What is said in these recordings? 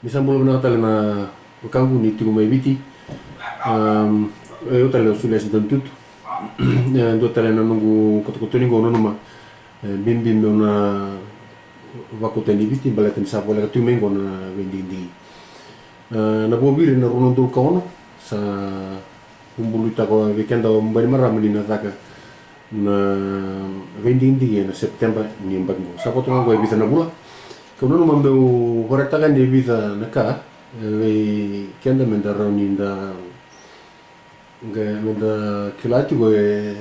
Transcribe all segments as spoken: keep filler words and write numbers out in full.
Ni sa bula vinaka tale na wekaqu ni tiko mai Viti. Am, e, au tale o Suliasi Daunitutu. E dua tale na noqu katokatoni qo, nanuma, e, bibi meu na vakauta ni Viti baleta ni sa voleka tiko mai qo na veidigidigi. E, na vuaviri na rua na udolu ka ono sa bubului toka vei keda o Bainimarama ni na caka na veidigidigi ena Sepiteba ni yabaki qo. Sa vo toka qo e vica na vula. Kau nanuma meu vakaraitaka yani e vica na ka, e, vei keda me da rawa ni da, qai me da kila tiko e,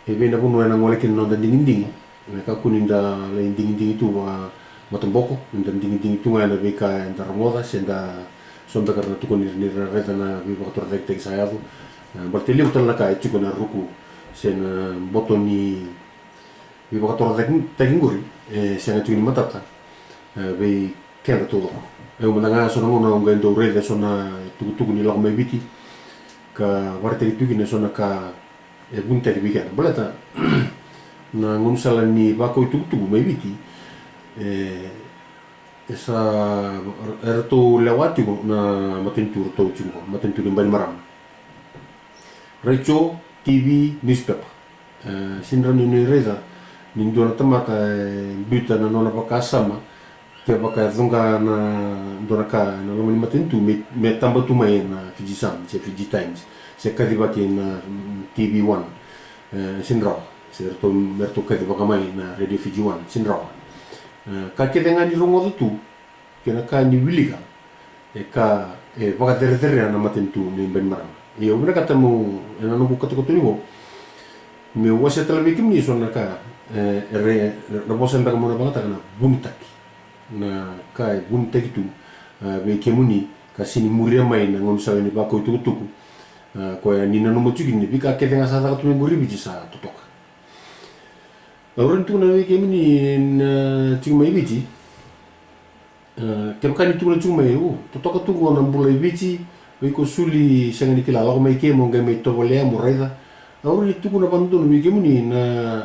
e vei na vanua ena gole kina na noda digidigi. Me kakua ni da lai digidigi tu vakamataboko, me da digidigi tu ga ena veika eda rogoca se da, so beka era na tukuni ni ra raica na veivakatorocaketaki sa yaco. E, baleta e levu tale na ka e tiko ena ruku se na boto ni veivakatorocaketaki qori, e sega tiko ni matata, e, vei keda taucoko. E, au mada ga so na gauna au qai dau raica e so na itukutuku ni lako mai Viti ka vakaraitaki tu kina e so na ka e vunitaki vei keda. Baleta na gaunisala ni vakau itukutuku mai Viti, e, e sa, e ratou lewa tiko na matanitu ratou tiko qo, matanitu ni Bainimarama. Retio, T V, newspaper. E, sega ni rawa ni raica ni dua na tamata e biuta na nona vakasama kevaka e coqa na dua na ka ena loma ni matanitu me, me taba tu mai ena Fiji Sun se Fiji Times se kacivaki ena, mm, T V One. E, sega ni rawa. Se ratou, me ratou kacivaka mai na Radio Fiji One, sega ni rawa. E, ka kece ga ni rogoca tu kei na ka ni wilika, e ka e vakacerecerea na matanitu ni Bainimarama. Ia au vinakata meu, ena noqu katokatoni qo, meu wasea tale vei kemuni e so na ka, e, e re, na vosa beka meu na vakayagataka na vunitaki. Na ka e vunitaki tu, e, vei kemuni ka sega ni muria mai na gaunisala ni vakau itukutuku. E, koya ni nanuma tiko ni veika kece ga sa caka tu mai qori Viti sa totoka. Au rawa ni tukuna vei kemuni na tiko mai Viti. E, kevaka ni tukuna tiko mai, u, totoka tu qo na bula i Viti, o iko soli sega ni kila, lako mai ke mo qai mai tovolea mo raica. Au rawa ni tukuna vakadodonu vei kemuni na,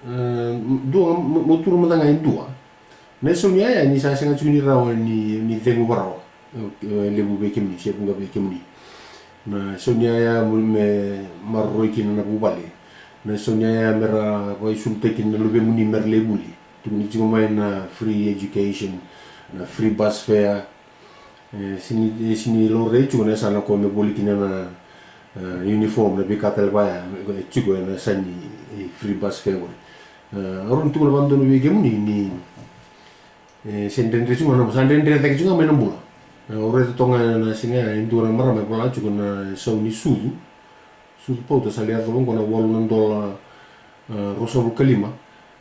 e, dua ga, mo, mo tukuna mada ga e dua. Na isau ni yaya ni sa sega tiko ni rawa ni, ni cegu varawa. E, e levu vei kemuni, se vuqa vei kemuni. Na isau ni yaya mo, me maroroi kina na vuvale. Na isau ni yaya me ra vakaisulutaki kina na luvemuni me ra lai vuli. Tukuni tiko mai na free education, na free bus fare. E, sega ni, e, sega ni laurai tiko na yasana ko me voli kina na, e, uniform, na veika tale vaya, e, tiko ena yasa ni, e, free bus fare qori. E, au rawa ni tukuna vakadodonu vei kemuni ni, e, se dredre tiko ga na, sa dredre cake tiko ga mai na bula. E, au raica toka ga na siga ya e dua na marama e vola tiko na isau ni sucu. Sucu pauta sa lai yacova qo na walu na dola, e, ruasagavulu ka lima.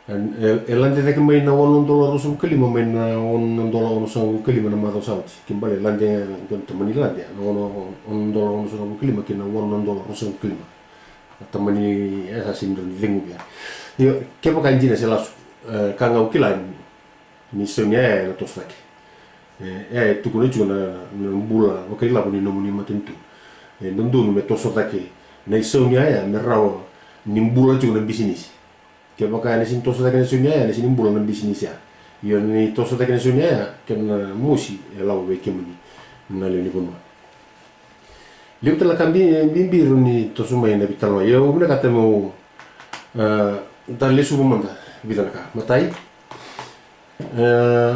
E, e, e lade cake mai na walu na dola ruasagavulu ka lima mai na ono na dola onosagavulu ka lima na macawa sa oti. Kena ibalebale e lade, e, tamani lade, na ono, ono na dola onosagavulu ka lima ki na walu na dola ruasagavulu ka lima. Na tamani, e, sa sega ni rawa ni ceguvi ya. Io, kevaka e dina se lasu, e, ka ga au kila ni isau ni yaya ena toso cake. E, e tukuna tiko na, na bula vakailavo ni nomuni matanitu. E dodonu me toso cake na isau ni yaya me rawa ni bula tiko na bisinisi. Kevaka ena sega ni toso cake na isau ni yaya, ena sega ni bula na bisinisi ya. Io, ni toso cake na isau ni yaya, kena mosi e lako vei kemuni na lewe ni vanua. Levu tale na ka bi-, bibi e rawa ni toso mai ena veitalanoa. Ia au vinakata meu, e, da lesuva mada e vica na ka. Matai, e,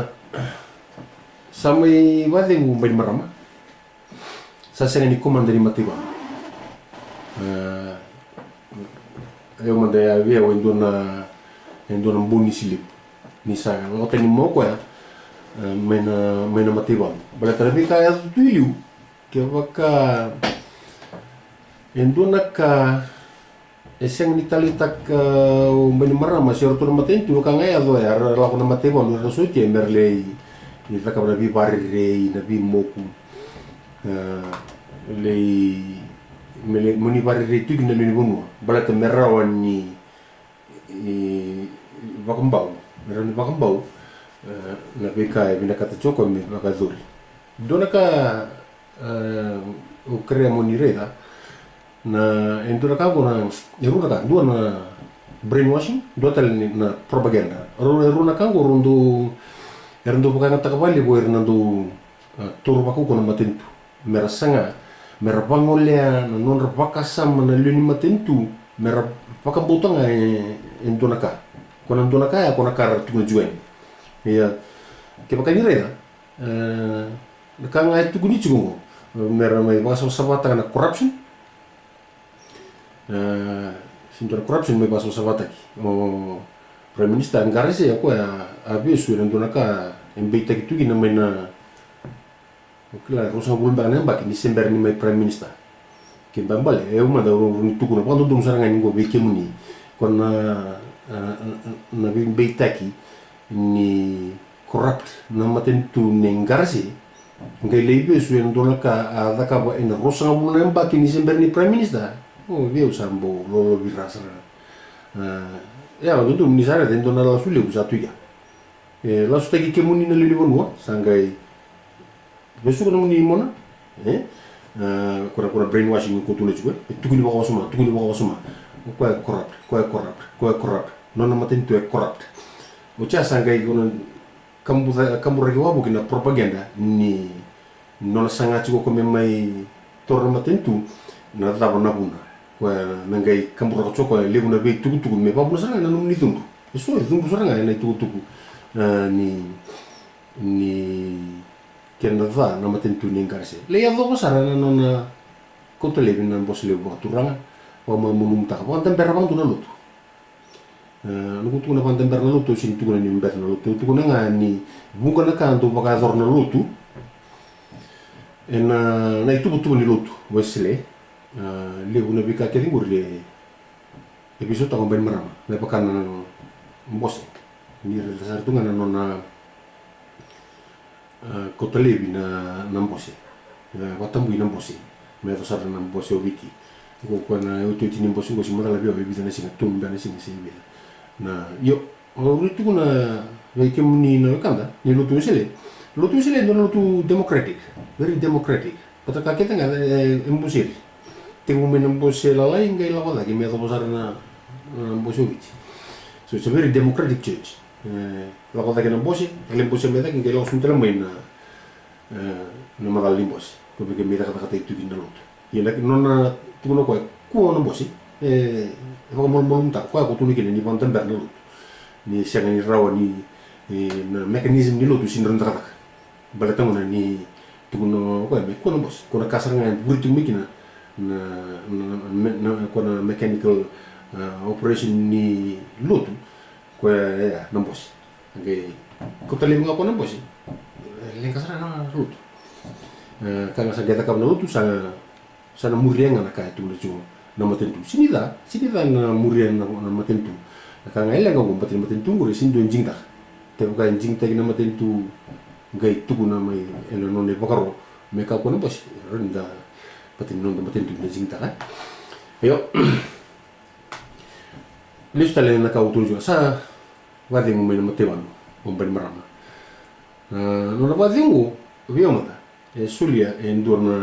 sa mai vakacegu Bainimarama. Sa sega ni komada ni mataivalu. E, au mada ya vei au e dua na, e dua na bau ni slip. Ni sa lako tani mai o koya, e, mai na, mai na mataivalu. Baleta na veika e yaco tu i liu, kevaka e dua na ka e sega ni taleitaka o Bainimarama se o ratou na matanitu, ka ga e yaco ya, era lako na mataivalu, era na sotia me ra lai cakava na veivakarerei, na veimoku. E, lai, me lai, mo ni vakarerei tu kina na lewe ni vanua. Baleta me rawa ni, e, vakabau, me rawa ni vakabau, e, na veika e vinakata tiko o koya me vakayacori. Dua na ka, e, au kerea mo ni raica, na, e dua na ka qo na, e rua na ka, dua na brainwashing, dua tale ni na propaganda. Rau, e rua na ka qo rau dau, era dau vakayagataka vakalevu o ira na dau, a, taura vakaukauwa na matanitu, me ra saga me ra vagolea na nodra vakasama na lewe ni matanitu, me ra vakabauta ga e, e dua na ka. Ko na dua na ka ya, ko na ka ra tukuna tiko yani. Ia, kevaka ni raica, e, na ka ga e tukuni tiko oqo, me ra mai vakasavasavataka na corruption. E, se dua na corruption mai vakasavasavataki. O Prime Minister Garase, o koya a vesu ena dua na ka e beitaki tu kina mai na, o kila, ruasagavulu beka na yabaki ni se bera ni mai Prime Minister. Kena ibalebale, e, au mada au rawa ni tukuna vakadodonu sara ga ni qo vei kemuni, ko na, e, e, na veibeitaki ni corrupt na matanitu nei Garase, qai lai vesu ena dua na ka a cakava ena ruasagavulu na yabaki ni se bera ni Prime Minister. O, vei au sa bau lolovira sara. E, ia, dodonu ni sa raica e dua na lasu levu sa tu ya. E lasutaki kemuni na lewe ni vanua, sa qai vesuka nomuni mona. E, e, ko na, ko na brainwashing ko tukuna tiko, e, tukuni vakawasoma, tukuni vakawasoma. O koya e corrupt, koya e corrupt, koya e corrupt. Nona matanitu e corrupt. Oti ya sa qai ko na kabu-, kaburaki wavoki na propaganda ni nona saga tiko o koya me mai taura na matanitu, na cava na vuna. Koya me qai kaburaka tiko o koya e levu na veitukutuku me vakavuna sara ga na nomuni cudru. E so e cudru sara ga ena itukutuku, e, ni, ni kena ca na matanitu nei Garase. Lai yacova sara na nona kauta laivi na bose levu vakaturaga, vakamalumalumutaka, vakadabera vakadua na lotu. E, noqu tukuna vakadabera na lotu, au sega ni tukuna ni beca na lotu. Au tukuna ga ni vuqa na ka dau vakayacora na lotu ena, na ituvatuva ni lotu Wesele. E, levu na veika kece qori e, e veisautaka o Bainimarama me vaka na bose. Ni raica sara tu ga na nona, e, kauta laivi na, na bose. E, vakatabui na bose. Me yaco sara na bose o Viti. Ko koya na iotioti ni bose qo se macala vei au e vica na siga, tolu beka na siga se vica. Na, io, au rawa ni tukuna vei kemuni na wekada ni lotu Wesele. Lotu Wesele e dua na lotu democratic, very democratic. Vata ka kece ga e, e, e boseri. Tekivu mai na bose lalai qai lako cake me yacova sara na, na bose o Viti. So it's a very democratic church. E, lako cake na bose, e lai bose mai cake, qai lako sobu tale mai na, e, na macala ni bose. Ko vei kemuni cakacakataki tu kina na lotu. Ia na nona tukuna o koya, kua na bose, e, e vakamalumalumutaka, koya ko tukuna kina ni vakadabera na lotu. Ni sega ni rawa ni, e, na mechanism ni lotu sega ni rawa ni cakacaka. Baleta gona ni tukuna o koya me kua na bose, kua na ka sara ga e vuri tiko mai kina na, na, na, me-, na, kua na mechanical, a, operation ni lotu, koya, e, na bose. Qai kauta laivi ga o koya na bose, e, leqa sara na lotu. E, ka ga sa qai cakava na lotu, sa, sa na muria ga na ka e tukuna tiko na matanitu. Sega ni ca, sega ni ca na muria na, na matanitu. Na ka ga e leqa oqo, baleta ni matanitu oqori e sega ni dua e digitaka. Kevaka e digitaki na matanitu, qai tukuna mai ena nona ivakaro me kakua na bose, rawa ni da, baleta ni noda matanitu da digitaka. Io. Lesu tale na ka au tukuna tiko, sa vakacegu mai na mataivalu o Bainimarama. A, nona vakacegu vei au mada, e solia e dua na,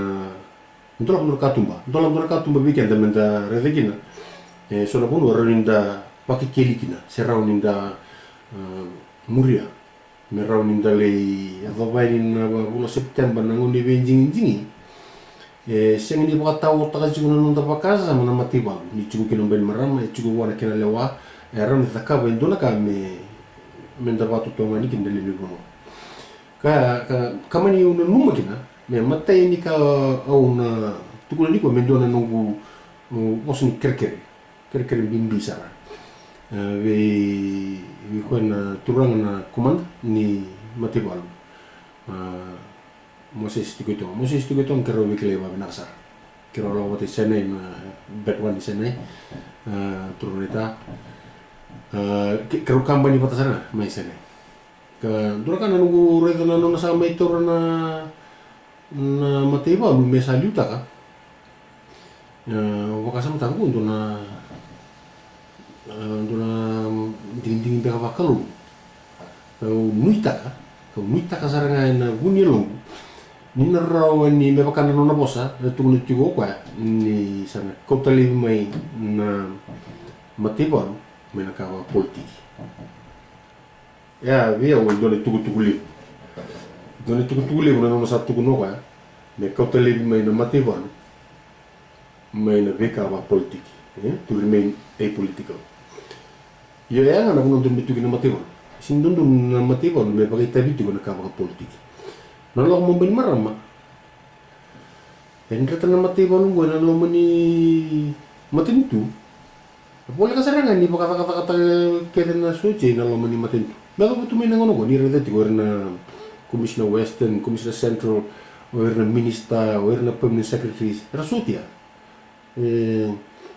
dolava dua na katuba, dolava dua na katuba vei keda me da raica kina. E so na vanua rawa ni da vakekeli kina, se rawa ni da, a, muria, me rawa ni da lai yacova yani na vula o Sepiteba na gauna ni veidigidigi. E sega ni vakataotaka tiko na noda vakasama na mataivalu ni tiko kina o Bainimarama, e tiko vua na kena lewa, e rawa ni cakava e dua na ka me, me da vakatotogani kina na lewe ni vanua. Ka, ka, ka mani au nanuma kina, me matai ni ka au na tukuna nikua me dua na noqu, uh, vosa ni kerekere. Kerekere bibi sara. E, vei, vei koya na turaga na komada ni mataivalu. A, Moses Tikoitoga. Moses Tikoitoga, keirau veikilai vakavinaka sara. Keirau lako vata i Senai na bet one i Senai. A, turaga na ita. A, ke-, keirau kabani vata sara mai Senai. Ka dua na ka na noqu raica na nona sa mai taura na, na mataivalu me sa liutaka. E, au vakasamataka qo dua na, e, dua na digidigi beka vakalou. Kau nuitaka, kau nuitaka sara ga ena vu ni yaloqu ni na rawa ni me vaka na nona vosa e tukuna tiko o koya ni sa na kauta laivi mai na mataivalu mai na ka vakapolitiki. Ia, vei au e dua na itukutuku levu. Dua na itukutuku levu na nona sa tukuna o koya me kauta laivi mai na mataivalu mai na veika vakapolitiki, e, to remain apolitical. Io, e yaga na vanua dodonu me tu kina na mataivalu. Sega ni dodonu na mataivalu me vakaitavi tiko na ka vakapolitiki. Na lako mai Bainimarama, e dreta na mataivalu oqo ena loma ni matanitu. E voleka sara ga ni vakacakacakataka kece na sotia ena loma ni matanitu. Me yacova tu mai na gauna oqo ni raica tiko o ira na Commissioner Western, Commissioner Central, o ira na minista, o ira na permanent secretaries, era sotia. E,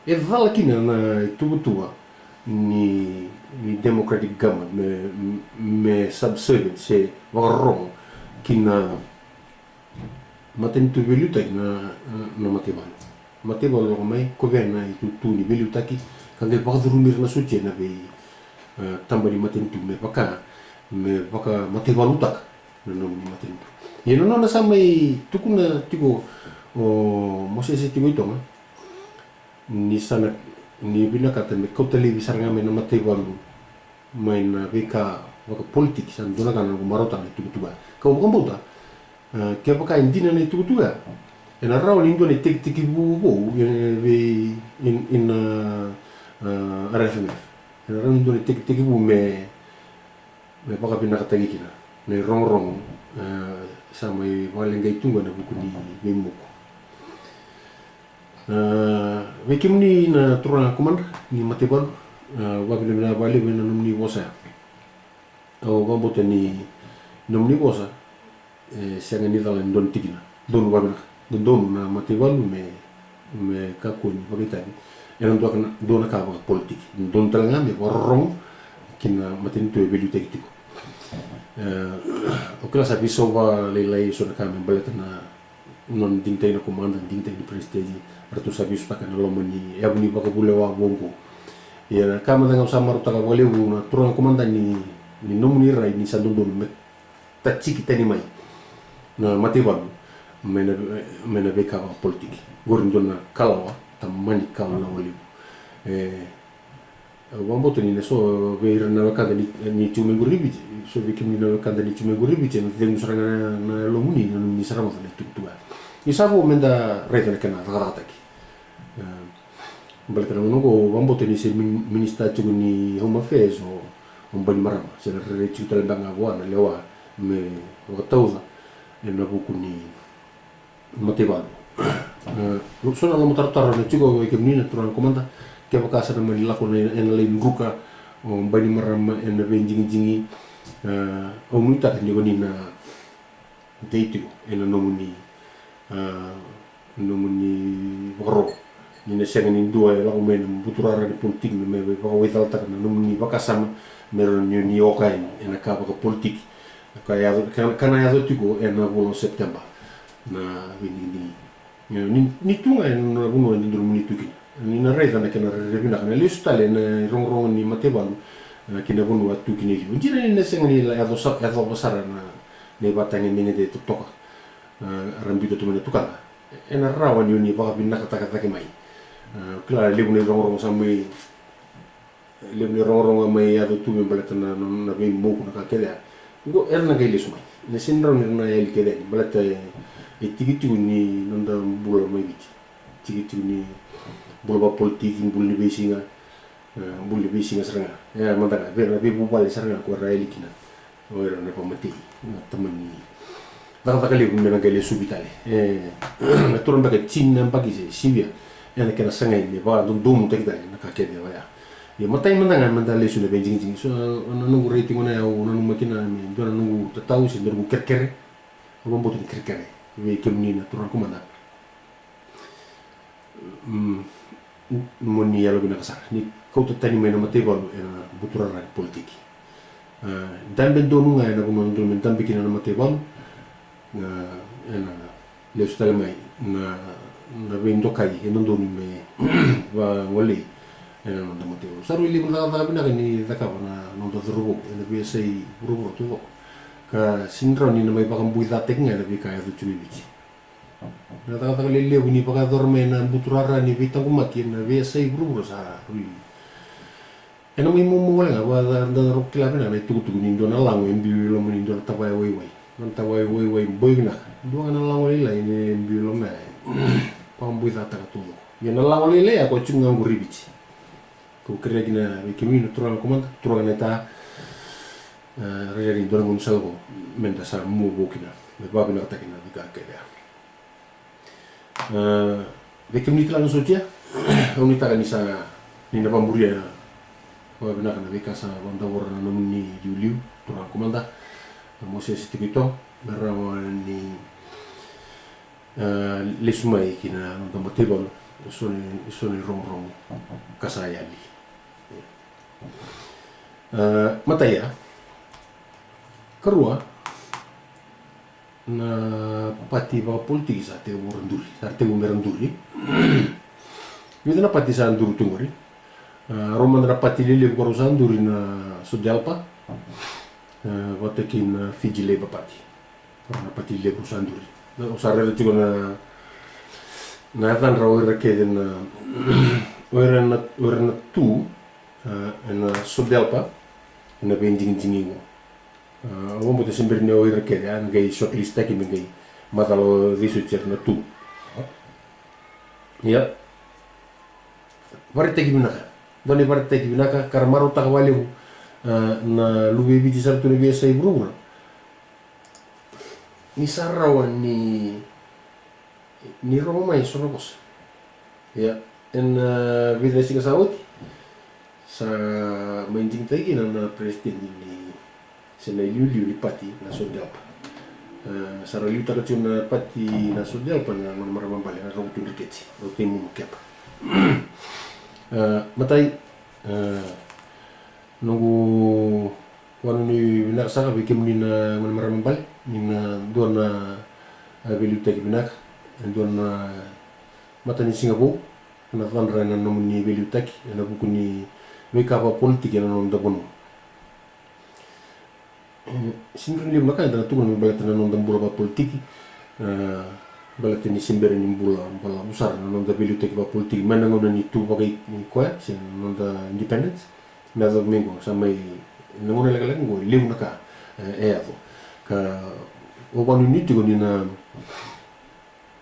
e cala kina na ituvatuva ni, ni democratic government me, me subservient se vakarorogo ki na matanitu veiliutaki na, na mataivalu. Mataivalu lako mai, kovea na itutu ni veiliutaki, ka qai vakacurumi ira na sotia ena vei, e, taba ni matanitu me vaka, me vakamataivalutaka na nomuni matanitu. Ia na nona sa mai tukuna tiko o Mosese tiko i Toga, ni sa na, ni vinakata me kauta laivi sara ga mai na mataivalu mai na veika vakapolitiki, sa dua na ka na noqu marautaka na itukutuku ya. Kau vakabauta, e, kevaka e dina na itukutuku ya, ena rawa ni dua na itekitekivu vou, e, vei, in, in, e, e, R F M F. Ena rawa ni dua na itekitekivu me, me vakavinakataki kina na irogorogo, e, sa mai vakaleqai tu qo ena vuku ni veimoku. E, vei kemuni na turaga komada ni mataivalu, e, vakavinavinaka vakalevu ena nomuni vosa ya. Au vakabauta ni nomuni vosa, e, sega ni cala ni dua na tikina. Donu vavinaka. Dodonu na mataivalu me, me kakua ni vakaitavi ena dua na, dua na ka vakapolitiki. Donu tale ga me vakarorogo ki na matanitu e veiliutaki tiko. E, au kila sa veisau vakalailai eso na ka me baleta na nona digitaki na komada, digitaki ni peresitedi, ratou sa veisautaka ena loma ni yavu ni vakavulewa vou oqo. Ia na ka mada ga au sa marautaka vakalevu na turaga komada ni, ni nomuni rai ni sa dodonu me taciki tani mai na mataivalu mai na, mai na veika vakapolitiki. Qori dua na kalawa, tamani kalawa levu. E, au vakabauta ni na so vei ira na wekada ni, ni tiko mai qori Viti, so vei kemuni na wekada ni tiko mai qori Viti, ena cegu sara ga na, na yalomuni na nomuni sa rogoca na itukutuku ya. Ni sa vo meda raica na kena cakacakataki. E, baleta na gauna oqo au vakabauta ni se min-, minista tiko ni Home Affairs o, o Bainimarama, se na rairai tiko tale beka ga vua na lewa me vakatauca ena vuku ni mataivalu. E, so na lomatarotaro na tiko vei kemuni na turaga komada, kevaka sa na mani lako na, ena lai druka o Bainimarama ena veidigidigi, e, au nuitaka ni ko ni na dei tiko ena nomuni, a, nomuni vakaro. Ni na sega ni dua e lako mai na buturara ni politiki me, me vakawaicalataka na nomuni vakasama me rawa ni, ni oka yani ena ka vakapolitiki. Ka yaco, ka, ka na yaco tiko ena vula o September na veidigidigi. Ni, ni tu ga ena vanua e dodonu mo ni tu kina. Ni na raica na kena rairai vinaka, na lesu tale na irogorogo ni mataivalu, e, ki na vanua a tu kina e liu. Dina ni na sega ni la yaco sa-, yacova sara na, na ivakatagedegede totoka, e, era biuta tu mai na tukada. Ena rawa ni o ni vakavinakataka cake mai. E, kila levu na irogorogo sa mai Levu ni rogorogo mai yaco tu me baleta na, na, na veimoku na ka kece ya. Oqo era na qai lesu mai. Ena sega ni rawa ni ra na yali kece yani baleta e, e tiki tiko ni noda bula mai Viti. Tiki tiko ni bula vakapolitiki, bula ni veisiga, e, bula ni veisiga sara ga. E, mada ga, vei ira na veivuvale sara ga ko ra yali kina. O ira na vakamatei, na tamani cakacaka levu me na qai lesuvi tale. E, na toro beka tini na yabaki se sivia, ena kena sagai me vakadodonutaki tale na ka kece oya. Ia matai mada ga me da lesu na veidigidigi. So, na noqu rai tiko na yau, nanuma kina me dua na noqu tatau se dua na noqu kerekere. Au vakabauta ni kerekere vei kemuni na turaga komada. Mm, mo ni yalovinaka sara ni kauta tani mai na mataivalu ena buturara ni politiki. A, dabe donu ga ena vanua dodonu me dabe kina na mataivalu, a, ena lesu tale mai na, na veidokai e dodonu me vagolei ena noda mataivalu. Sa rui levu na cakacaka vinaka ni cakava na noda cauravou ena veiyasai vuravura taucoko. Ka sega ni rawa ni na mai vakabuicataki ga ena veika e yaco tiko e Viti. Na cakacaka lelevu ni vakayacora mai na buturara ni veitaqomaki ena veiyasai vuravura sa rui. Ena mai momo wale ga, vaka da, da rau kila vinaka na itukutuku ni dua na lago e biu i loma ni dua na tavaya waiwai. Mata wai wai wai boi vinaka. Dua ga na lago lailai ni bilo me vakaboicataka tu. Ia na lago lailai a ko tiko ga qo Riviti. Ko kerea kina vei kemuni na turaga komada, turaga na ita. Rairai dua na gauna sa lako meda sa muvu kina me vavinakataki na vika kece. Vei kemuni tale na sotia, au nuitaka ni sa ni na vamuria vakavinaka na veika sa vadavora na nomuni liuliu, turaga komada, na Mosese Tikoito, me rawa ni lesu mai ki na noda mataivalu eso na irogorogo ka sa yali. Mataia. Karua, na pati vakapolitiki sa tekivu ra duri, sa ra tekivu me ra duri. Vica na pati sa duri tu qori. Rau mada na pati lelevu ka rau sa duri na SODELPA vata kei na Fiji Labour Party. Rau na pati lelevu rau sa duri. Au sa raica tiko na na yacadra o ira kece na o ira na tu ena SODELPA ena veidigidigi qo. Au vakabauta se bera ni o ira kece a na qai shortlist taki me qai macala o cei soti era na tu. Ia, vakaraitaki vinaka. Dua na ivakaraitaki vinaka ka ra marautaka vakalevu na luve i Viti sara tu na veiyasai vuravura. Ni sa rawa ni ni rogo mai eso na vosa. Ia, ena vica na siga sa oti sa mai digitaki kina na peresitedi ni se na iliuliu ni pati na SODELPA. Sa ra liutaka tiko na pati na SODELPA na nona marama bale na Roko Tui Dreketi, Roko Tui Mumu Kepa. Matai, noqu vakanuinui vinaka saka vei kemuni na gone marama bale ni na dua na veiliutaki vinaka, e dua na matanisiga vou ena cadra ena nomuni veiliutaki ena vuku ni veika vakapolitiki ena noda vanua. Sega ni levu na ka eda na tukuna me baleta na noda bula vakapolitiki, baleta ni se bera ni bula balavu sara na noda veiliutaki vakapolitiki mai na gauna ni tu vakaikoya se na noda independence. Me yaco mai qo sa mai na gauna lekaleka qo levu na ka e yaco ka au vakanuinui tiko ni na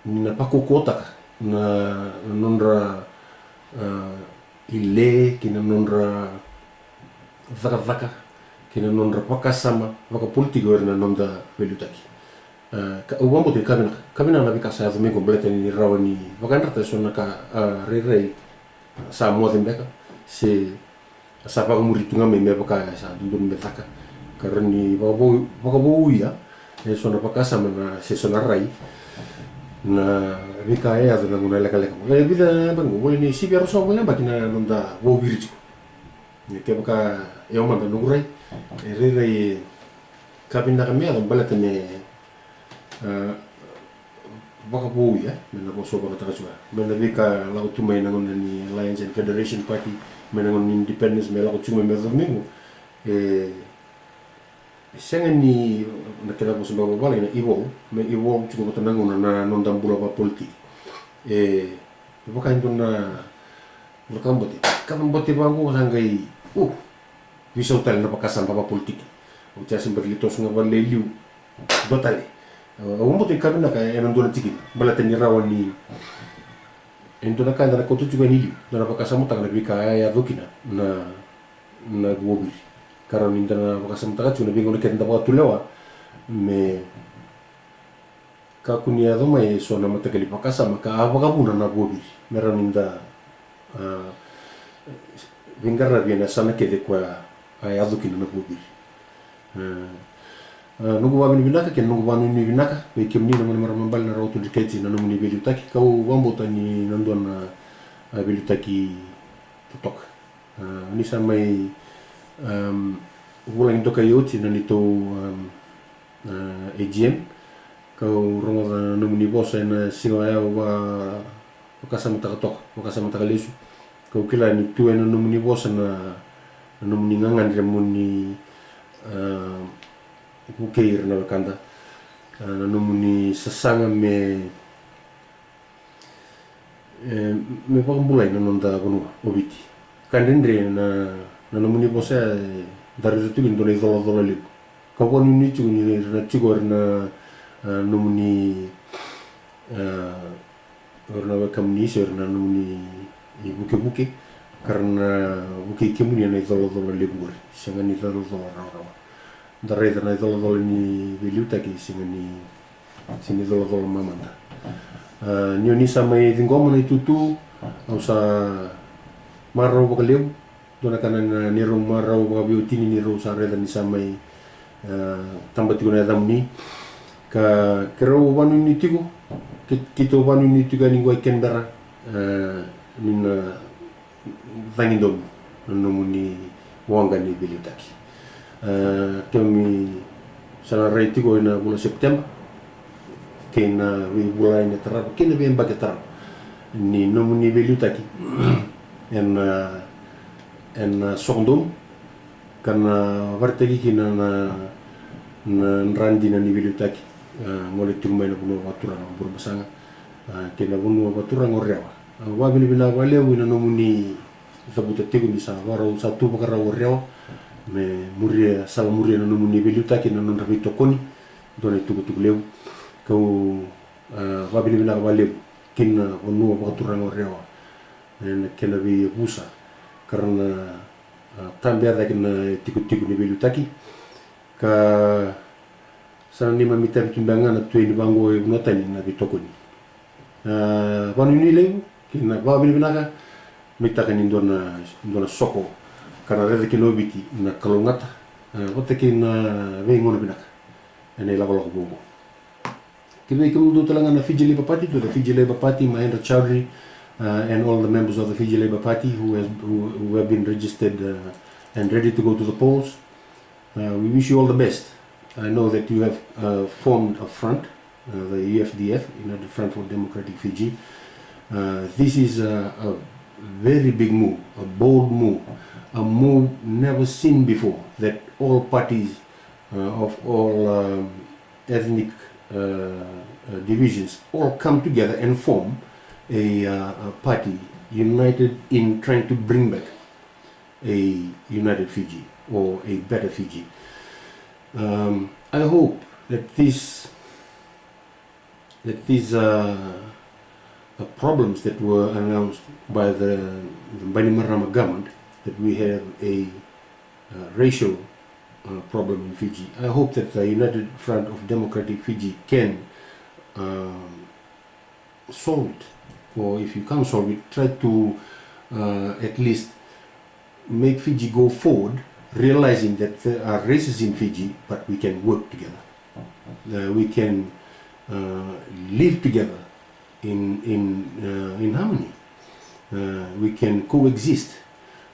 ni na vakaukauwataka na nodra ile kei na nodra cakacaka kei na nodra vakasama vakapolitiki o ira na noda veiliutaki. Au vakabauta ni ka vinaka, ka vinaka na veika sa yaco mai qo baleta ni rawa ni vakayadrata eso na ka rairai sa moce beka se sa vakamuri tu ga mai me vaka e sa dodonu me caka ka rawa ni vakavouia eso na vakasama na se so na rai na veika e yaco na gauna lekaleka. E vica na yabaki qo voli ni sivia ruasagavulu na yabaki na noda voviri tiko. Ia kevaka e au mada noqu rai e rairai ka vinaka me yaco baleta me vakavouia me na vosovakataka tiko ya me na veika lako tu mai na gauna ni Alliance and Federation Party, mai na gauna ni independence me lako tiko mai me yaco mai qo. E sega ni na kena vosa vakavalagi na evolve, me evolve tiko vata na gauna na noda bula vakapolitiki. E vaka e dua na vakabote, ka bote vaqo sa qai u Veisau tale na vakasama vakapolitiki. Oti a se bera li toso ga vale e liu. Dua tale. Au vakabauta ni ka vinaka ena dua na tikina baleta ni rawa ni e dua na ka eda na kauta tiko yani liu, da na vakasamataka na veika e yaco kina na na vuaviri. Ka rawa ni da na vakasamataka tiko na veigauna keda da vakatulewa me kakua ni yaco mai eso na mataqali vakasama ka a vakavuna na vuaviri me rawa ni da veiqaravi ena yasana kece koya a yaco kina na vuaviri. Noqu vakavinavinaka kei na noqu vakanuinui vinaka vei kemuni na gone marama bale na Roko Tui Dreketi na nomuni veiliutaki kau vakabauta ni na dua na veiliutaki totoka. Ni sa mai vulagi dokai oti na neitou A G M. Kau rogoca na nomuni vosa ena siga oya au vakasamataka toka, vakasamataka lesu. Kau kila ni tu ena nomuni vosa na nomuni gagadre mo ni vukei ira na wekada, na nomuni sasaga me me vakabulai na noda vanua o Viti. Ka dredre na nomuni vosa ya e daru ira tu kina dua na icolacola levu. Ka vakanuinui tiko ni ra na tiko o ira na, a, nomuni, a, o ira na wekamuni se o ira na nomuni ivukevuke, ka ra na vukei kemuni ena icolacola levu qori. Sega ni colacola rawarawa. Da raica na icolacola ni veiliutaki, sega ni, sega ni colacola mamada. A, ni o ni sa mai ciqoma na itutu, au sa marau vakalevu. Dua na ka na, na neirau marau vakaveiwatini, neirau sa raica ni sa mai, e, taba tiko na yacamuni. Ka keirau vakanuinui tiko, ke, keitou vakanuinui tiko yani qo i Canberra, e, ni na cagi donu na nomuni waqa ni veiliutaki. E, keimami sa na rai tiko ena vula o September kei na veivula ena tarava kei na veiyabaki tarava ni nomuni veiliutaki ena, ena sokodonu, ka na vakaraitaki kina na, na dra dina ni veiliutaki, a, gole tiko mai na vanua vakaturaga o Burebasaga, a, kei na vanua vakaturaga o Rewa. A, vakavinavinaka vakalevu ena nomuni cavuta tiko ni sa vakarau, sa tu vakarau o Rewa me muria, sala muria na nomuni veiliutaki, na nodra veitokoni, dua na itukutuku levu. Kau, a, vakavinavinaka vakalevu kina vanua vakaturaga o Rewa ena kena veiyavusa, ka ra na, a, tabea cake na itikotiko ni veiliutaki. Ka sa na neimami itavi tu beka ga na tueni vaqo e vanua tani na veitokoni. A, vakanuinui levu kei na vakavinavinaka. Nuitaka ni dua na, dua na soko ka na raica kina o Viti na kalougata, a, vata kei na veigauna vinaka ena ilakolako vou oqo. Ki vei kemudou tale ga na Fiji Labour Party, to the Fiji Labour Party, Mahendra Chaudhry, uh, and all the members of the Fiji Labour Party who has, who, who have been registered, uh, and ready to go to the polls. Uh, we wish you all the best. I know that you have, uh, formed a front, uh, the U F D F, United Front for Democratic Fiji. Uh, this is a, a very big move, a bold move, a move never seen before, that all parties, uh, of all, um, ethnic, uh, uh, divisions all come together and form a, uh, a party united in trying to bring back a united Fiji or a better Fiji. Um, I hope that this, that these, uh, uh, problems that were announced by the, the Bainimarama government, that we have a, uh, racial, uh, problem in Fiji. I hope that the United Front of Democratic Fiji can, um, solve it, or if you can't solve it, try to, uh, at least make Fiji go forward, realizing that there are races in Fiji, but we can work together. Uh, we can, uh, live together in, in, uh, in harmony. Uh, we can coexist.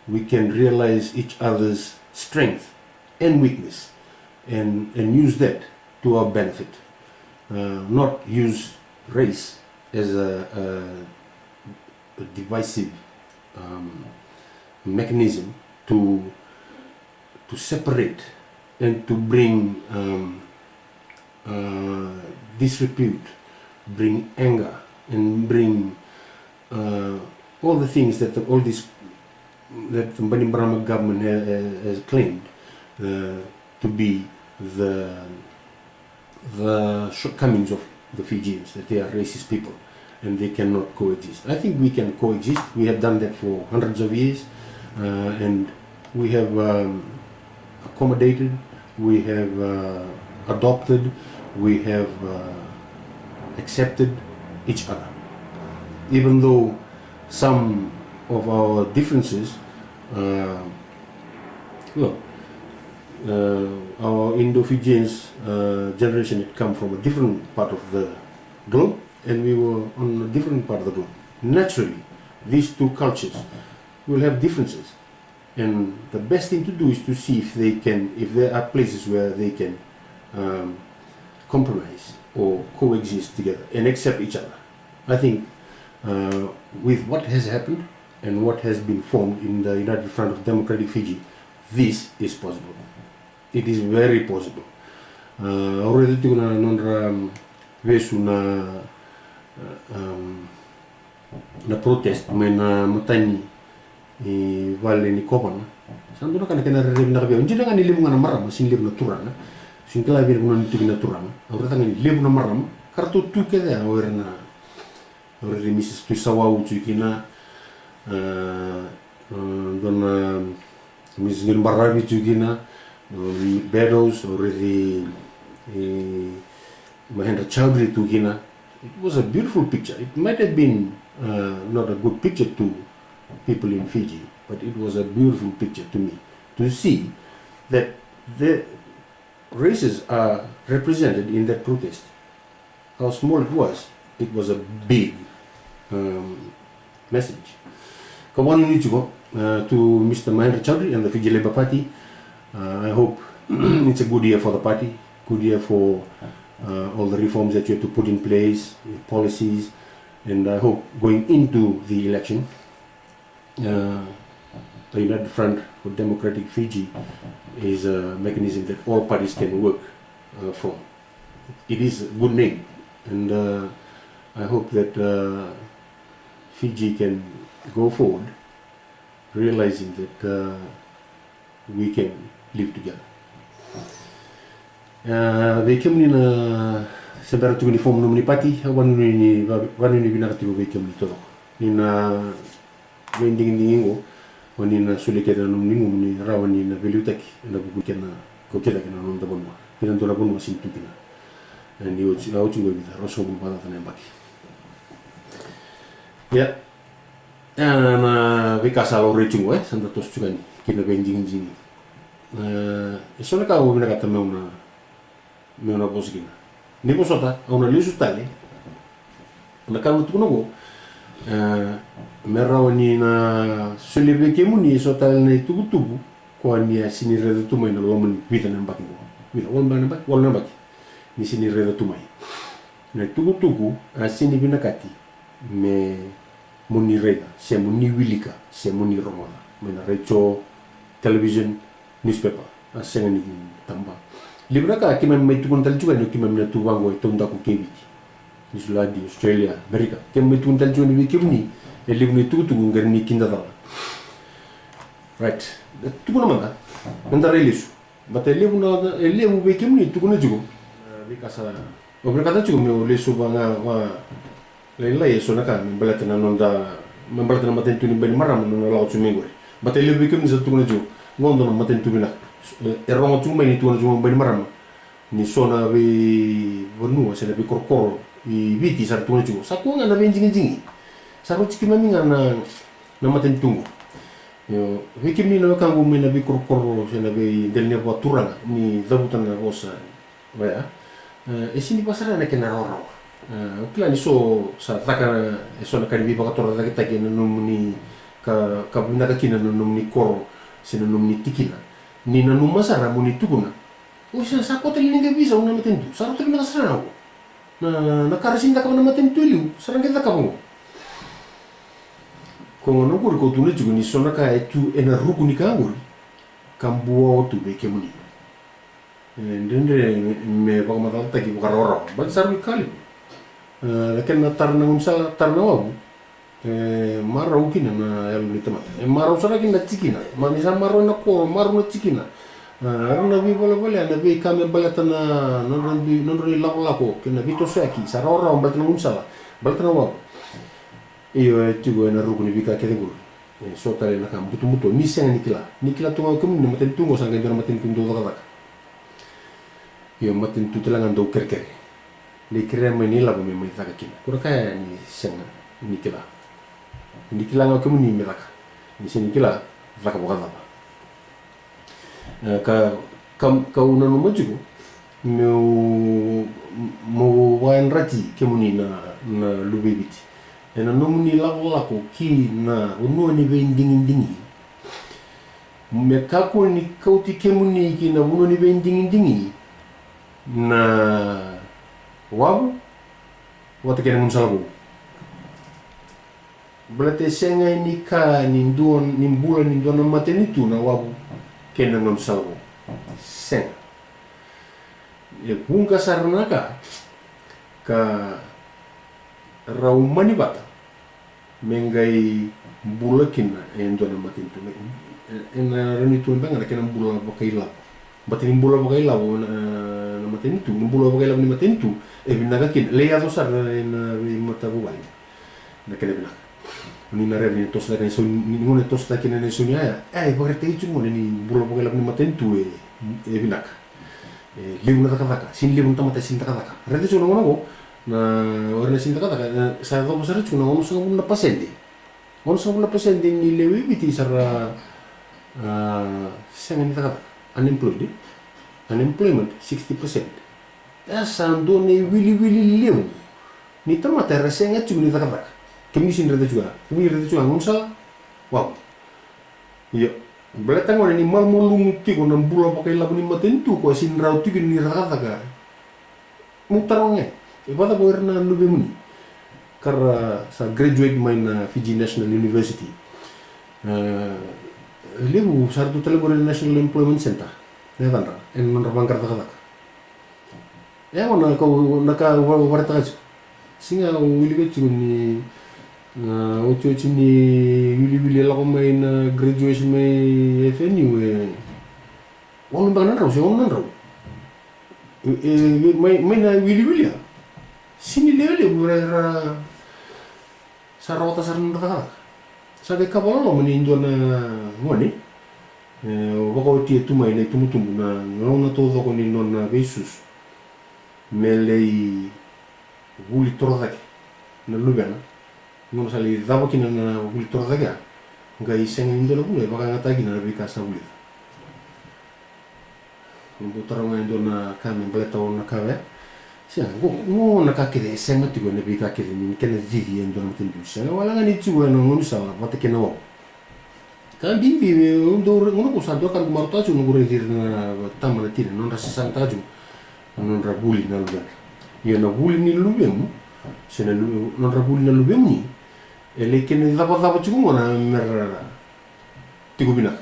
We can realize each other's strength and weakness and, and use that to our benefit. Uh, not use race as a, a, a divisive, um, mechanism to, to separate and to bring, um, uh, disrepute, bring anger, and bring, uh, all the things that the, all this, that the Bainimarama government ha-, ha-, has claimed, uh, to be the, the shortcomings of the Fijians, that they are racist people and they cannot coexist. I think we can coexist. We have done that for hundreds of years, uh, and we have, um, accommodated, we have, uh, adopted, we have, uh, accepted each other. Even though some of our differences, uh, well, uh, our Indo-Fijians, uh, generation had come from a different part of the globe, and we were on a different part of the globe. Naturally, these two cultures will have differences. And the best thing to do is to see if they can, if there are places where they can, um, compromise or coexist together and accept each other. I think, uh, with what has happened and what has been formed in the United Front of Democratic Fiji, this is possible. It is very possible. Uh, au raica tiko na nodra, um, vesu na, uh, um, na protest mai na matani vale ni kovana. Sa dua na ka na kena rairai vinaka vei au. Dina ga ni levu ga na marama, sega ni levu na turaga. Sega ni kila vei na vanua ni tu kina na turaga. Au raica ga ni levu na marama ka ratou tu kece ya, o ira na, o ira ni Mrs Tuisawau tu kina, a, a, dua na Mrs Qinibaravi tu kina, o Beddoes, o ira ni, e, Mahendra Chaudhry tu kina. It was a beautiful picture. It might have been, uh, not a good picture to people in Fiji, but it was a beautiful picture to me to see that the races are represented in that protest. How small it was, it was a big, um, message. Ka vakanuinui tiko, uh, to Mr Mahendra Chaudhry and the Fiji Labour Party. Uh, I hope it's a good year for the party, good year for, uh, all the reforms that you have to put in place, uh, policies, and I hope going into the election, uh, the United Front for Democratic Fiji is a mechanism that all parties can work, uh, from. It is a good name, and, uh, I hope that, uh, Fiji can go forward, realizing that, uh, we can live together. Uh, vei kemuni na se bera tiko ni form nomuni party, au vakanuinui ni, vakanuinui vinaka tiko vei kemuni taucoko. Ni na veidigidigi oqo, o ni na solia kece na nomuni gumu ni rawa ni na veiliutaki ena vuku ni kena kauti cake na noda vanua kei na dua na vanua sega ni tu kina. E, ni oti, a oti oqo e vica, ruasagavulu vakacaca na yabaki. Ia, e, na veika sa laurai tiko oqo, e, sa da toso tiko yani ki na veidigidigi. E, e so na ka au vinakata meu na meu na vosa kina. Ni vosota, au na lesu tale. Na ka au na tukuna oqo, e, me rawa ni na solia vei kemuni e so tale na itukutuku ko ni a sega ni raica tu mai na loma ni vica na yabaki oqo. Vica, walu na yabaki, walu na yabaki. Ni sega ni raica tu mai. Na itukutuku a sega ni vinakati me mo ni raica, se mo ni wilika, se mo ni rogoca mai na retio, television, newspaper, a sega ni taba. Levu na ka keimami mai tukuna tale tiko yani o keimami na tu vaqo e taudaku kei Viti. Niusiladi, Australia, Amerika. Keimami mai tukuna tale tiko yani vei kemuni e levu na itukutuku qai ni kidacala. Right. Tukuna mada, meda rai lesu. Baleta e levu na, e levu vei kemuni tukuna tiko. E, veika sa, au vinakata tiko meu lesu vaka, vakalailai e so na ka me baleta na noda, me baleta na matanitu ni Bainimarama na nona lako tu mai qori. Baleta e levu vei kemuni sa tukuna tiko, qo dua na matanitu vinaka. E, e rogo tu mai ni tukuna tiko mai Bainimarama ni so na veivanua se na veikorokoro i Viti sa ra tukuna tiko. Sa kua ga na veidigidigi. Sa rauti keimami ga na, na matanitu qo. Io, vei kemuni na wekaqu mai na veikorokoro se na veidela ni vakaturaga ni cavuta na vosa oya, e, e sega ni vakasara na kena rawarawa. E, au kila ni so sa caka e so na ka ni veivakatorocaketaki ena nomuni ka, ka vinaka kina na nomuni koro se na nomuni tikina. Ni nanuma sara mo ni tukuna, oi, sa, sa koto tale ni qai veisau na matanitu, sa rauta vinaka sara ga oqo. Na, na ka ra sega ni cakava na matanitu e liu, sa ra qai cakava oqo. Ko gona oqori ko tukuna tiko ni so na ka e tu ena ruku ni ka oqori ka buawa tu vei kemuni. E dredre me, me vakamacalataki vakarawarawa. Baleta sa rui ka levu. E, na kena tara na gaunisala, tara na wavu. E marau kina na yalo ni tamata. E marau sara kina na tikina. Ma ni sa marau na koro, marau na tikina. A, era na veivalavala, na veika me baleta na nodra dui, nodra ilakolako kei na veitosoyaki, sa rawarawa baleta na gaunisala, baleta na wavu. Io, e tiko ena ruku ni veika kece qori. E so tale na ka butobuto ni sega ni kila. Ni kila tu ga o kemuni na matanitu qo sa qai dua na matanitu dau cakacaka. Io, matanitu tale ga dau kerekere. Ni kerea mai na ilavo me mai caka kina. Ko na ka ya ni sega ni kila. Ni kila ga o kemuni me caka. Ni sega ni kila, caka vakacava? E, ka, ka, kau nanuma tiko meu, meu vakayadrati kemuni na, na luve i Viti ena nomuni lakolako ki na vanua ni veidigidigi. Me kakua ni kauti kemuni ki na vanua ni veidigidigi na wavu vata kei na gaunisala vou. Baleta e sega ni ka ni dua, ni bula ni dua na matanitu na wavu kei na gaunisala vou. Sega. E vuqa sara na ka ka ra umani vata me qai bula kina e dua na matanitu. E, ena rawa ni tukuna beka ga na kena bula vakailavo. Baleta ni bula vakailavo na, Matanitu, na bula vakailavo ni matanitu e vinaka kina, lai yaco sara ena veimatavuvale. Na kena vinaka. Ni na raica ni toso cake na isau ni, ni gona e toso cake na isau ni yaya. E vakaraitaki tiko gona ni bula vakailavo ni matanitu e, e vinaka. E levu na cakacaka, sega ni levu na tamata e sega ni cakacaka. Raica tiko na gona qo, na, o ira na sega ni cakacaka, e, sa yacova sara tiko na onosagavulu na pasede. Onosagavulu na pasede ni lewe i Viti sara, a, sega ni cakacaka. Unemployed, e? Unemployment, sixty percent. E sa dua na iwiliwili levu ni tamata era sega tiko ni cakacaka. Kemuni sega ni raica tiko ya. Kemuni raica tiko ya, gaunisala? Wavu. Io. Baleta gona ni malumalumu tiko na bula vakailavo ni matanitu, ko sega ni rawa tiko ni ra cakacaka. Meu taroga ga, e vakacava o ira na luvemuni ka ra sa graduate mai na Fiji National University? E, levu sa ratou tale qori na National Employment Centre na yacadra, ena nodra vaqara cakacaka. E, gona ka, na ka au vakaraitaka tiko. Sega, au wilika tiko ni, a, otioti ni wiliwili e lako mai na graduation mai F N U, e walu beka na drau se ono na drau. E, e, mai, mai na wiliwili ya, sega ni lewe levu era, era sa rawata sara na nodra cakacaka. Sa qai kava loloma ni dua na gone, e, vakaotia tu mai na itubutubu na gauna taucoko ni nona veisusu me lai vuli torocake na luvena. Gauna sa lai cava kina na vuli torocake ya, qai sega ni dua na vanua e vakayagataka kina na veika sa vulica. Bau taroga e dua na ka me baleta o na ka vaya. Sega, qo, qo na ka kece e sega tiko ena veika kece ni kena cici e dua na matanitu. Sega wale ga ni tiko ena gaunisala vata kei na wavu. Ka bibi, e, au dau re-, gauna qo sa dua ka noqu marautaka tiko, noqu raici ira na tama na tina, nodra sasagataka tiko na nodra vuli na luvena. Ia na vuli ni luvemu, se na lu-, nodra vuli na luvemuni, e lai kena icavacava tiko gona mera tiko vinaka.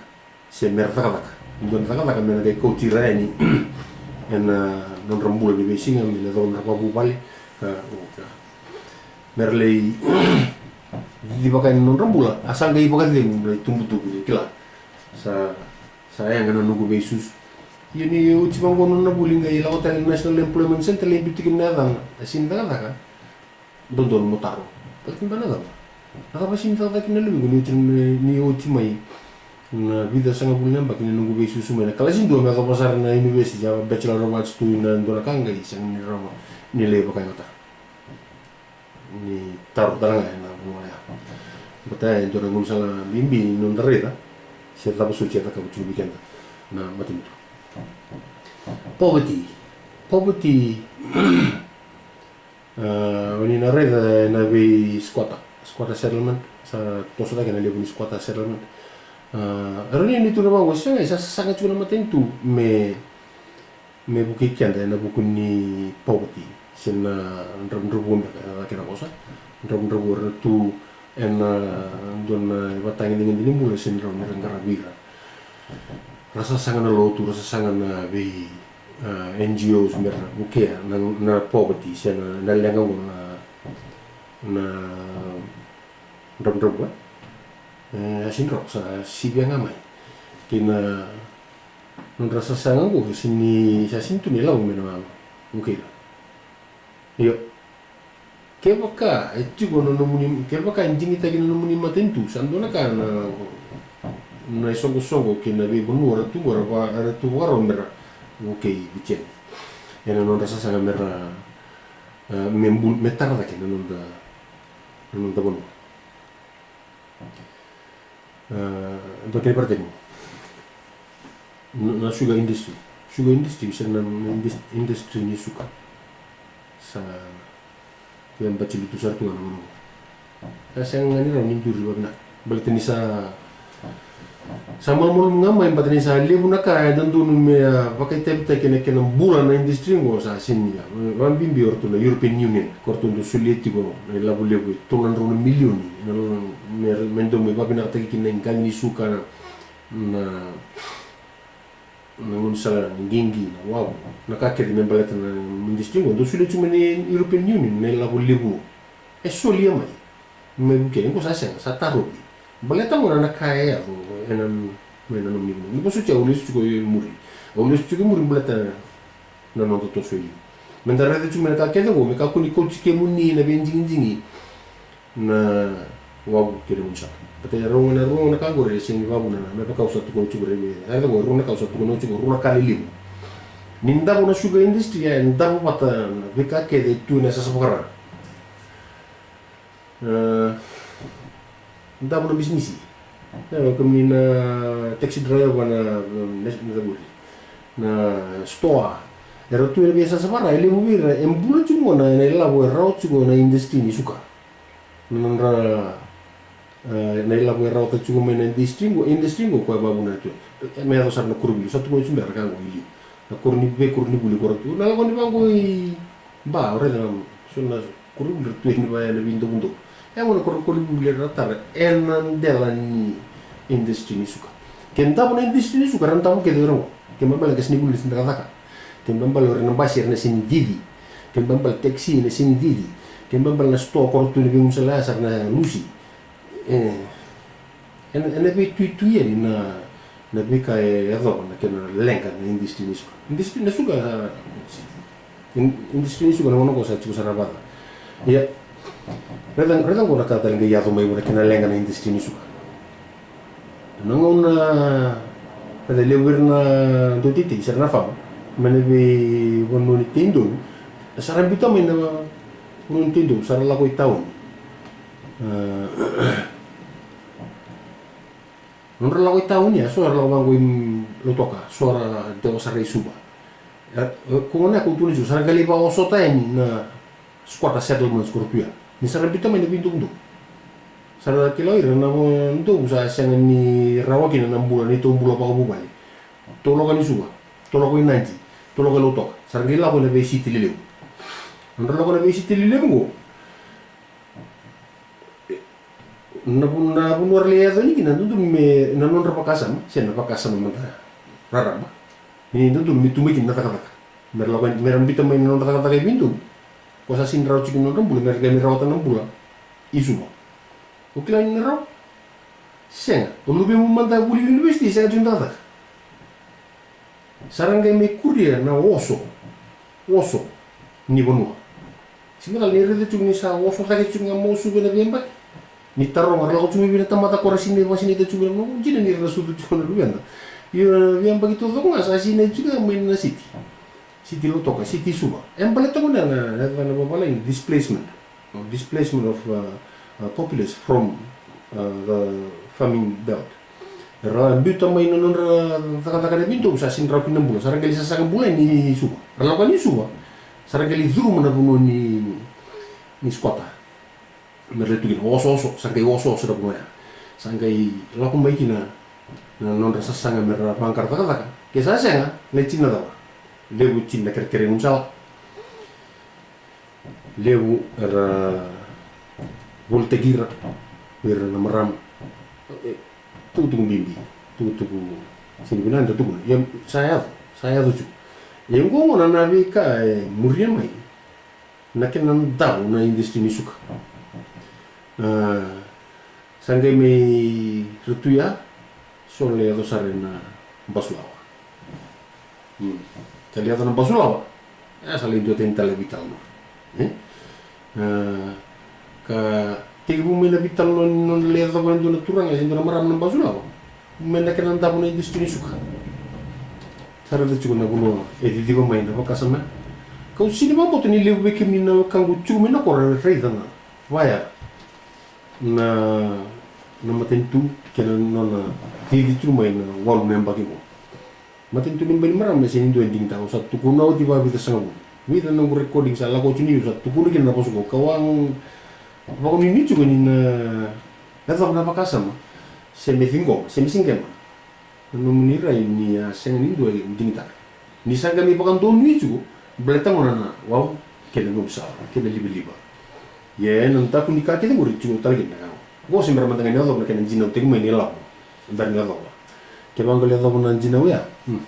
Se mera cakacaka. E dua na cakacaka me na qai kauti ira yani ena nodra bula ni veisiga, me na yacova nodra vakavuvale, ka, ka. Mera lai cici vaka ena nodra bula, a sa qai vakacegu na itubutubu ni kila. Sa, sa yaga na noqu veisusu. Ia ni oti vaqo na nona vuli, qai lako tale na National Employment Centre, lai biuta kina na yacana, a sega ni cakacaka. Dodonu mo taro. Baleta na cava? Na cava sega ni cakacaka kina na luvequ ni oti, ni oti mai na vica sagavulu na yabaki ni noqu veisusu mai na kalasi dua me yacova sara na university, a Bachelor of Arts tu, na dua na ka qai sega ni rawa ni lai vakayagataka. Ni taro tale ga ena vanua ya. Baleta ya e dua na gaunisala bibi ni noda raica se cava soti e cakava tiko vei keda na matanitu. Poverty. Poverty. A, o ni na raica ena vei squatter, squatter settlement, sa toso cake na levu ni squatter settlement. A, e rawa ni tu na vaqo, sega, sa sasaga tiko na matanitu me, me vukei keda ena vuku ni poverty, se na dra-, dravudravua beka, e cake na vosa, dravudravua era tu ena dua na ivakatagedegede ni bula, se ni rawa ni ra qaravi ira. Ra sasaga na lotu, ra sasaga na vei, a, N G Os me ra vukea na, na poverty, se na, na leqa qo na, na dravudravua. E, a sega ni rawa, sa sivia ga mai. Kei na nodra sasaga qo, sega ni, sa sega ni tu na ilavo me na vukei ira. Io. Kevaka e tiko na nomuni, kevaka e digitaki na nomuni matanitu, sa dua na ka na, na isoqosoqo kei na veivanua era tu qo, era va-, era tu vakarau me ra vukei Viti yani. Ena nodra sasaga me ra, e, me bul-, me tara cake na noda, na noda vanua. E, dua kena ivakaraitaki. Na, na sugar industry. Sugar industry, se na, na indus-, industry ni suka. Sa, ia, bacili tu sara tu ga na gauna qo. Sa sega ga ni rawa ni duri vavinaka. Baleta ni sa, sa malumalumu ga mai, baleta ni sa levu na ka e dodonu me, a, vakaitavitaki ena kena bula na industry qo, sa sega ni, a, vakabibi o ratou na European Union, ko ratou dau solia tiko na ilavo levu e tolu na drau na milioni, ena, me, me dau mai vavinakataki kina na iqaqi ni suka, na, na, na gaunisala ni qiqi, na wavu, na ka kece me baleta na industry qo, dau solia tiko mai na European Union na ilavo levu e solia mai. Me vukei, qo sa sega, sa tarovi. Baleta gona na ka e yaco ena, mai na nomuni vanua. Ni ko soti au lesu tiko i muri. Au lesu tiko i muri baleta na noda toso e liu. Meda raica tiko mai na ka kece oqo me kakua ni kauti kemuni na veidigidigi na wavu kei na gaunisala. Baleta e rua na, rua na ka oqori e sega ni vakavuna na, me vaka au sa tukuna tiko, raica oqo, rua na ka au sa tukuna tiko, rua na ka lelevu. Ni davo na sugar industry, e davo vata na veika kece e tu ena yasayasa vakara. E davo na bisinisi. E, kemuni na taxi driver, na, na, na, na store. Era tu ena veiyasayasa vakara, e levu vei ira e bula tiko qo ena ilavo e rawa tiko na industry ni suka. Na nodra, e, na ilavo e rawata tiko mai na industry qo, industry qo, koya e vakavuna tu. E, me yaco sara na koronivuli, sa tukuna tiko beka na ka qo e liu. Na koronivuli, koronivuli, koronivuli. Na lako ni vaqo i Ba, o raica na so na koronivuli ra tu yani vaya na veidovodovo. E gona koronivuli era tara ena dela ni industry ni suka. Ke davo na industry ni suka, ra davo kece o ira qo. Ke balebale na qasenivuli ni cakacaka. Ke balebale o ira na basi era na sega ni cici. Ke balebale taxi na sega ni cici. Ke balebale na store ko ra tu ena veigaunisala ya sa ra na lusi. E, ena, ena veituitui yani na, na veika e yacova na kena leqa na industry ni suka. Industry ni suka, a, in-, industry ni suka na gauna qo sa tiko sara vata. Ia, raica, raica qo na ka tale qai yaco mai vua na kena leqa na industry ni suka. Na gauna, raica levu vei ira na dauteitei, se ra na farmer, mai na veivanua ni tei donu, sa ra biuta mai na vanua ni tei donu, sa ra lako i tauni. A, nodra lako i tauni ya, so era lako vaqo i Lautoka, so ra dewa sara i Suva. E, e, ko gona ya ko tukuna tiko, sa ra qai lai vakaosota yani na squatter settlements ko ra tu ya. Ni sa ra biuta mai na veidovodovo. Sa ra kila o ira na dovu sa sega ni rawa kina na bula, neitou bula vakavuvale. Tou lako i Suva, tou lako i Nadi, tou lako i Lautoka. Sa ra qai lako ena veisiti lelevu. Nodra lako ena veisiti lelevu qo. Na vu-, na vanua ra lai yaco yani kina, dodonu me, na nodra vakasama, se na vakasama mada raraba. Ni dodonu me tu mai kina na cakacaka. Me ra lako, me ra biuta mai na nodra cakacaka e veidovu. Ko sa sega ni rawa tiko na nodra bula, me ra qai mai rawata na bula i Suva. O kila ni na rawa? Sega. O luvemu mada vuli university, sega tiko na cakacaka. Sa ra qai mai kuria na oso, oso ni vanua. Sega tale ni raica tiko ni sa oso cake tiko ga mai o Suva ena veiyabaki. Ni taroga, ra lako tiko mai vei na tamata ko ra sinai, vakasinaita tiko mai na vanua, dina ni ra na sucu tiko na luveda. Io, na veiyabaki taucoko ga sa sinai tiko ga mai na siti. Siti Lautoka, siti Suva. E baleta gona na, na, na, na vavalagi displacement. Displacement of, uh, uh, populace from, uh, the farming belt. Ra biuta mai na nodra cakacaka na veidovu, sa sega ni rawa kina na bula, sa ra qai lai sasaga bula yani Suva. Ra lako yani Suva, sa ra qai lai curuma na vanua ni, ni squatter. Me ra lai tu kina, osooso, sa qai osooso na vanua ya. Sa qai lako mai kina na nodra sasaga me ra vaqara cakacaka. Ke sa sega, lai tini na cava? Levu tini na kerekere ni gaunisala. Levu era volitaki ira, ira na marama. E, tukutuku bibi, tukutuku sega ni vinaka da tukuna. Ia sa yaco, sa yaco tiko. Ia oqo gona na veika e muria mai na kena davo na industry ni suka. A, Sa qai mai ra tu ya, so na lai yaco sara ena basulawa. Hmm. Sa lai yaco na basulawa, e, sa lai duatani tale na veitalanoa. E? A, ka tekivu mai na veitalanoa ni nona lai yacova e dua na turaga se dua na marama na basulawa. Mai na kena davo na industry ni suka. Sa raica tiko na vanua e ciciva mai na vakasama. Kau sega ni vakabauta ni levu vei kemuni na wekaqu tiko mai na koro e raica na vaya na, na matanitu kei na nona cici tiko mai na walu na yabaki qo. Matanitu ni Bainimarama e sega ni dua e digitaka, au sa tukuna oti vakavica sagavulu. Vica na noqu recording sa lako oti ni au sa tukuna kina na vosa qo, kau a vakanuinui tiko ni na yacova na vakasama se me ciqoma se me siqema na nomuni rai ni a sega ni dua e digitaka. Ni sa qai mai vakadonui tiko, baleta gona na wavu kei na gaunisala kei na livaliva. Ia ena daku ni ka kece qori tiko tale kina na ka qo. Qo se bera mada ga ni yacova na kena jinau tiko mai ni lavo. Bera ni yacova. Kevaka qai lai yacova na jinau ya, hmm,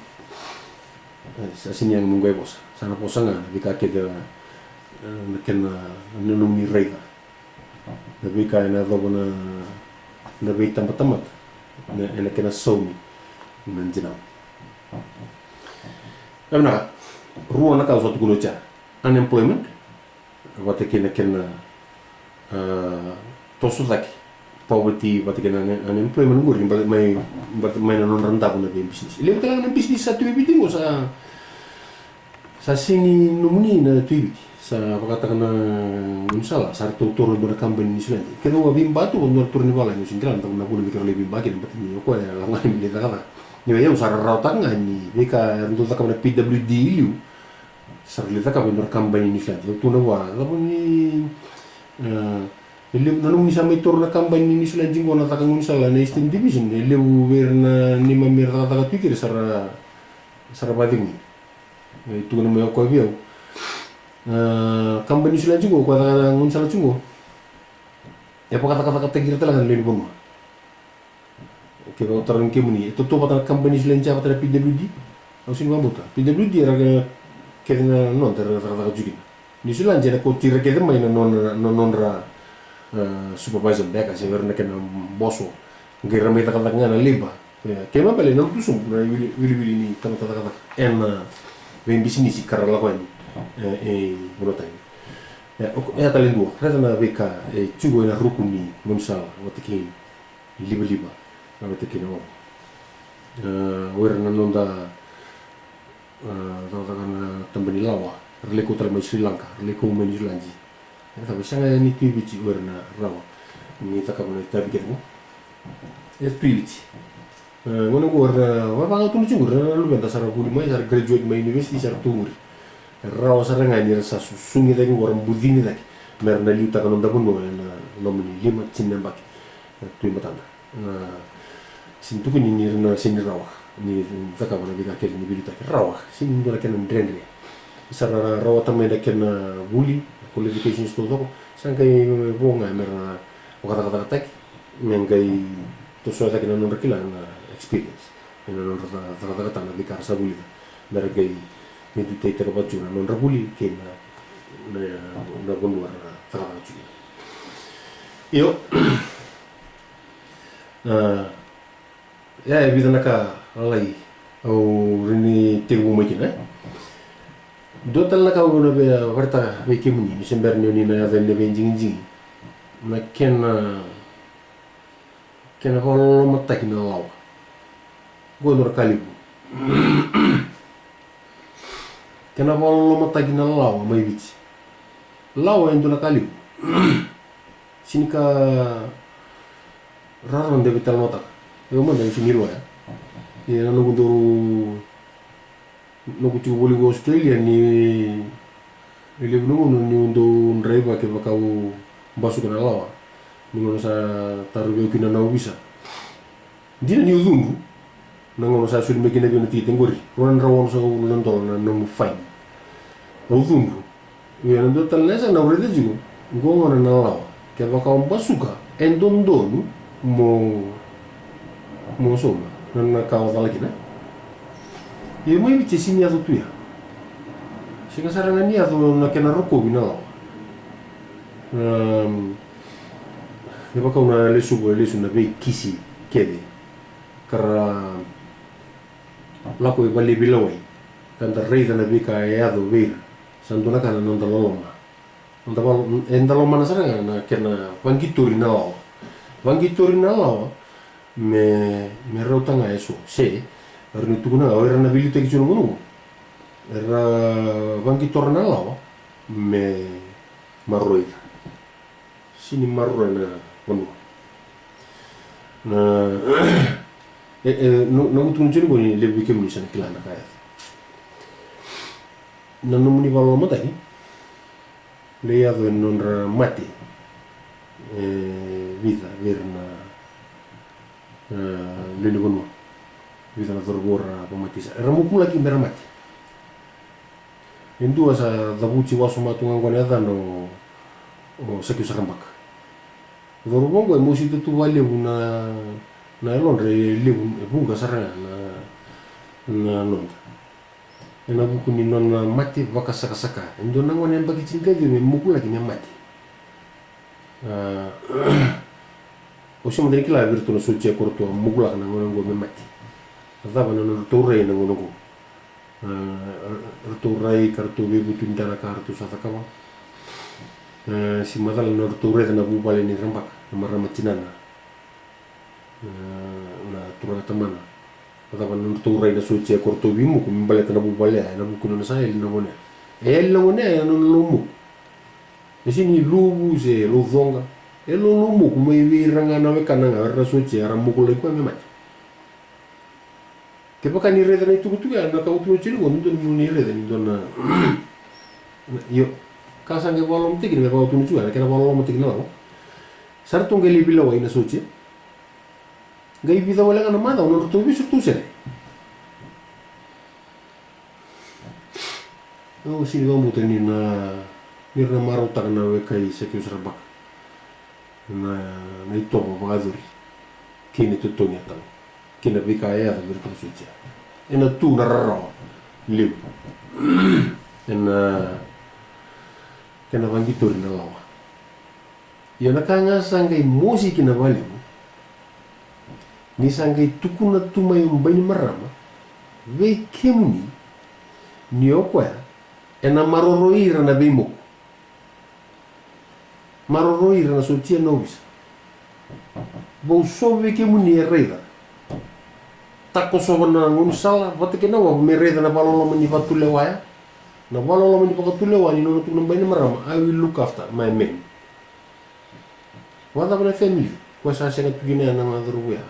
e, sa sega ni yaga mo qai vosa. Sa na vosa ga na veika kece, e, na kena, na nomuni raica. Na veika ena yacova na, na veitabatamata, na, ena kena saumi na jinau. E vinaka. Rua na ka au sa tukuna oti ya. Unemployment vata kei na kena, a, toso cake. Poverty vata kei na un-, unemployment qori, baleta mai, baleta mai na nodra davo na veibisinisi. E levu tale ga na bisinisi sa tu e Viti qo sa, sa sega ni nomuni na tu e Viti. Sa vakataka na gaunisala, sa ratou taura e dua na kabani ni Niusiladi. Kevaka veiba tu, dua na turaga ni vavalagi, au sega ni kila na vuna vei kera lai veiba kina, baleta ni o koya e lako ga ni lai cakacaka. Ia, au sa rarawataka ga ni veika era dau cakava na P W D i liu. Sa ra lai cakava e dua na kabani ni Niusiladi. Au tukuna vua, cava ni, e, e levu na nomuni sa mai taura na kabani ni Niusiladi qo na caka gaunisala na Eastern Division, e levu vei ira na neimami era cakacaka tu i keri sa ra, sa ra vakacegui. E tukuna mai o koya vei au, e, kabani ni Niusiladi qo, o koya caka na gaunisala tiko qo, e vakacakacakataki ira tale ga na lewe ni vanua. Kevaka au tarogi kemuni, e tautauvata na kabani ni Niusiladi vata na P W D? Au sega ni vakabauta. P W D era ke-, kece na noda era cakacaka tiko kina. Niusiladi ena kauti ira kece mai na nodra, na nodra, e, supervisor beka se o ira na kena boso. Qai ra mai cakacaka ga na labour. E, kena ibalebale na lutu sobu na wili-, wiliwili ni tamata cakacaka ena veibisinisi ka ra lako yani, e, e vanua tani. E, o, e a tale dua, raica na veika e tiko ena ruku ni gaunisala vata kei livaliva, vata kei na ogo. E, o ira na noda, e, cakacaka na tabana ni lawa, ra lai kau tale mai Sri Lanka, ra lai kau mai Niusiladi. E cava, e sega ni tu e Viti o ira na rawa ni cakava na itavi kece qo? E tu e Viti. E, gauna qo era vakaga tu na tiko qori, na luveda sa ra vuli mai, sa ra graduate mai university, sa ra tu qori. E rawa sara ga ni ra sa su-, susugi cake qo, ra bucini cake me ra na liutaka na noda vanua ena loma ni lima, tini na yabaki e tu e matada. Na, sega ni tukuni ni ra na sega ni rawa ni cakava na veika kece ni veiliutaki. Rawa, sega ni dua na kena dredre. Sa ra rawata mai na kena vuli, qualifications taucoko, sa qai vo ga me ra vakacakacakataki, me qai tosoya cake na nodra kila na experience ena nodra ca-, cakacakataka na veika ra sa vulica, me ra qai me dutaitaka vata tiko na nodra vuli kei na, na, na vanua ra cakacaka tiko kina. Io. A, ia, e vica na ka lalai au rawa ni tekivu mai kina, e. Dua tale na ka au na via vakaraitaka vei kemuni, ni se bera ni o ni na yaco yani na veidingadinga, na kena, kena vakalolomataki na lawa. Qo e dua na ka levu. Kena vakalolomataki na lawa mai Viti. Lawa e dua na ka levu. Sega ni ka raraba de veitalanoataka. Au mada au sega ni loya. Ia na noqu dau, noqu tiko voli qo Australia ni, e levu na gauna niu dau draiva kevaka au basuka na lawa. Ni gauna sa tarovi au kina na ovisa. Dina niu cudru na gauna sa soli mai kina vei au na tikite qori, rua na drau onosagavulu na dola na nomu fine. Au cudru. Ia na dua tale na yasana au raica tiko, qo gona na lawa. Kevaka o basuka, e dodonu mo, mo sauma na, na ka o cala kina. Ia mai Viti e sega ni yaco tu ya. Sega sara ga ni yaco na kena rokovi na lawa. Am, kevaka au na lesuva, lesu na veikisi kece ka ra lako i vale ni veilewai, ka da raica na veika e yaco vei ira, sa dua na ka na noda loloma. Noda valo-, eda lomana sara ga na kena vaqitori na lawa. Vaqitori na lawa me, me rauta ga eso. Se, era na tukuna ga, o ira na veiliutaki tiko na gauna qo, era vaqitora na lawa me maroroi ira. Sega ni maroroya na vanua. Na, e, e, na, na vutugu joni qo ni levu vei kemuni sa na kila na ka yaco. Na nomuni vakalolomataki, lai yaco e nodra mate, e, vica vei ira na, e, lewe ni vanua. Vica na cauravou ra vakamatei sara. Era mukulaki me ra mate. E dua sa cavuti wasoma tu ga qo na yacana o, o Sakiu Sarabaka. O cauravou qo e mosita tu vakalevu na, na yalodra, e levu, e vuqa sara ga na, na noda. Ena vuku ni nona mate vakasakasaka. E dua na gone yabaki tinikaciwa me mukulaki me mate. A, au sega mada ni kila vei iratou na sotia ko ratou a mukulaka na gone qo me mate. A cava na nodratou rai na gone qo. A, ratou rai ka ratou veivutuni dua na ka ratou sa cakava. E, se macala na nodratou raica na vuvale ni rabaka, na marama tinana, e, na turaga tamana. A cava na nodratou rai na sotia ko ratou veimoku me baleta na vuvale ya, ena vuku ni nona sa yali na gone ya. E yali na gone ya ena nona lomoku. E sega ni luvu se laucoqa. E lo lomoku mai vei ira ga na wekana ga era sotia, era mokulaki koya me mate. Kevaka ni raica na itukutuku ya, na ka au tukuna tiko ni qo, dodonu mo ni raica ni dua na, io, ka sa qai vakalolomataki, na ka au tukuna tiko ya, na kena vakalolomataki na lawa. Sa ratou qai lai veilewai na sotia. Qai vica wale ga na macawa nodratou vesu ratou sere. Au sega ni vakabauta ni na, ni ra na marautaka na weka i Sakeus Rabaka na, na itovo vakayacori kei na itotogi e tau kei na veika e yaco vei iratou na sotia. Ena tu na rarawa levu ena kena vaqitori na lawa. Ia na ka ga sa qai mosi kina vakalevu, ni sa qai tukuna tu mai o Bainimarama vei kemuni ni o koya ena maroroi ira na veimoku. Maroroi ira na sotia, na ovisa. Vou sobu vei kemuni e raica, takosova na gaunisala vata kei na wavu me raica na vakaloloma ni vakatulewa ya. Na vakaloloma ni vakatulewa ni nona tukuna Bainimarama, "I will look after my men." Vakacava na family koya sa sega tu kina ya na cauravou ya?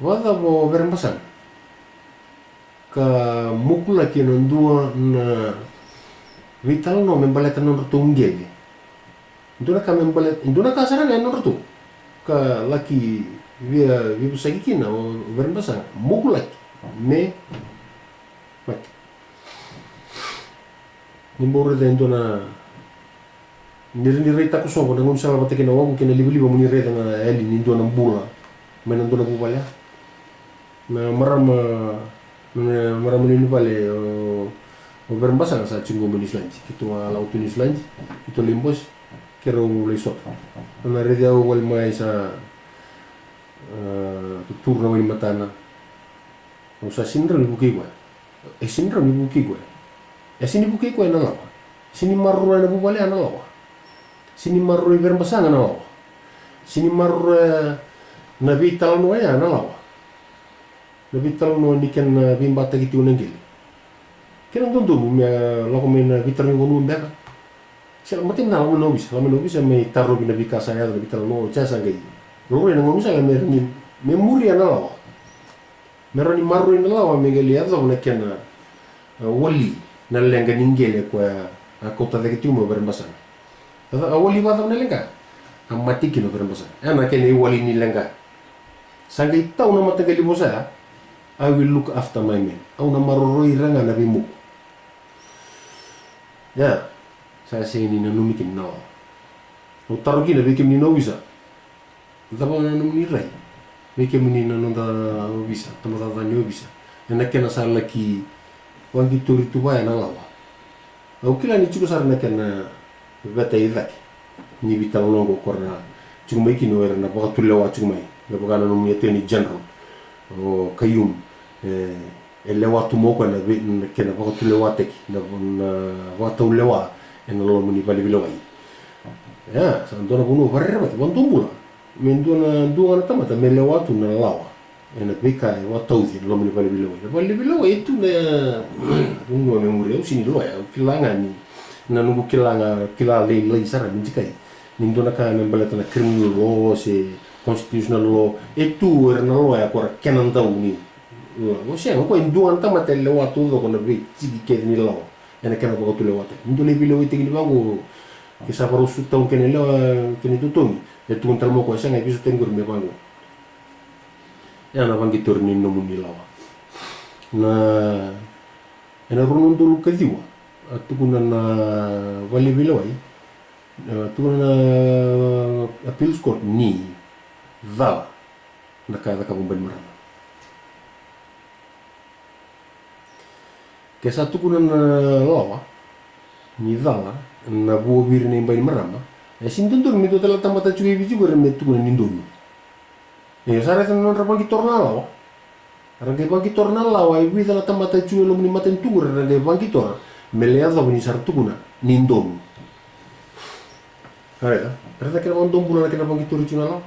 Vakacava o Verebasaga ka mokulaki ena dua na veitalanoa me baleta na nodratou qele? Dua na ka me baleta, dua na ka sara ga ena nodratou ka laki via veivosaki kina o Verebasaga, mokulaki me mate. Ni bau raica e dua na, ni ra, ni rai takosova na gaunisala vata kei na wavu kei na livaliva, mo ni raica na yali ni dua na bula mai na dua na vuvale ya. Na marama, na marama ni vale o, o Verebasaga sa tiko qo mai Niusiladi. Keitou a lako tu Niusiladi, keitou lai bose, keirau lai sota. Na raici au wale mai sa, a, tuturu na wai ni matana. Au sa sega ni rawa ni vukei koya. E sega ni rawa ni vukei koya. E sega ni vukei koya na lawa. Sega ni maroroya na vuvale ya na lawa. Sega ni maroroi Verebasaga na lawa. Sega ni maroroya na veitalanoa ya na lawa. Na veitalanoa ni kena veibataki tiko na qele. Kena dodonu me lako mai na veitarogi vanua beka. Se lako mai na lako mai na ovisa, lako mai na ovisa me tarovi na veika sa yaco, na veitalanoa, o ya sa qai laurai na gaunisala me rawa ni, me muria na lawa. Me rawa ni maroroi na lawa me qai lai yacova na kena, a, wali na leqa ni qele koya a kauta cake tiko mai o Verebasaga. A, a wali vakacava na leqa? A mate kina o Verebasaga. Ya na kena iwali ni leqa. Sa qai tau na mataqali vosa ya, "I will look after my men." Au na maroroi ira ga na veimoku. Ya, sa sega ni nanumi kina na lawa. Au taro kina vei kemuni na ovisa. Cava na nomuni rai vei kemuni na noda ovisa, tabacakacaka ni ovisa, ena kena sa laki vaqitori tu vaya na lawa? Au kila ni tiko sara na kena veta i cake ni veitalanoa oqo ko ra tiko mai kina o ira na vakatulewa tiko mai, me vaka na nomuni Attorney General o Khaiyum, e, e lewa tu mai o koya na vei, na kena vakatulewataki, na, na vakataulewa ena loma ni valeveilewai. Ia, sa dua na vanua vakarerevaki, vadua bula. Me dua na, dua ga na tamata me lewa tu na lawa ena veika e vakatauci ena loma ni valeveilewai. Na valeveilewai e tu na, vanua me muri, au sega ni loya, au kila ga ni, na noqu kila ga, kila lailai sara me jikai. Ni dua na ka me baleta na criminal law se constitutional law, e tu o ira na loya ko ra kena dau ni. O sega, o koya e dua ga na tamata e lewa taucoko na veitiki kece ni lawa ena kena vakatulewataki. Ni dua na veilewaitaki ni vaqo, ke sa varau sutau kena lewa, kena itotogi, e tukuna tale mai o koya, sega, e veisautaki qori me vaqo. Ia na vaqitori ni nomuni lawa. Na, ena rua na udolu ka ciwa, a tukuna na valeveilewai, a tukuna na appeals court ni cala na ka e cakava o Bainimarama. Ke sa tukuna na lawa ni cala na vua vei ira na iBainimarama, e sega ni dodonu me dua tale na tamata tiko e Viti qori me tukuna ni donu. Ia sa raica na nodra vaqitora na lawa. Ra qai vaqitora na lawa e vica na tamata e tu e loma ni matanitu qori, ra qai vaqitora me lai yacova ni sa ra tukuna ni donu. Raica, raica kena vakadobula na kena vaqitori tu na lawa.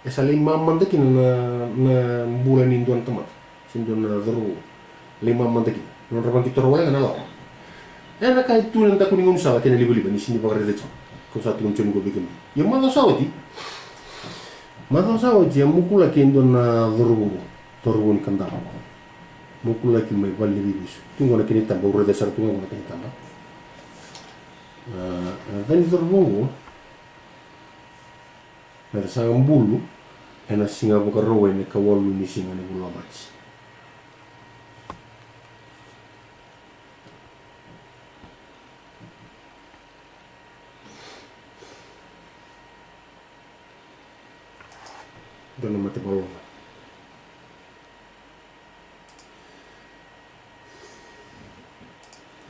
E sa lai mamada kina na, na bula ni dua na tamata se dua na cauravou. Lai mamada kina na nodra vaqitora wale ga na lawa. E na ka e tu na daku ni gaunisala kei na livaliva ni sega ni vakaraica tiko. Kau sa tukuna tiko ni qo vei kemuni. Ia macawa sa oti, macawa sa oti e mukulaki e dua na cauravou, cauravou ni Kadavu. Mukulaki mai valeniveivesu. Tu qo na kena itaba, au raica sara tu ga qo na kena itaba. A, a, cani cauravou qo. Era sa bulu ena siga Vakarauwai na ikawalu ni siga ni vula o Maji. Dua na mate valoga.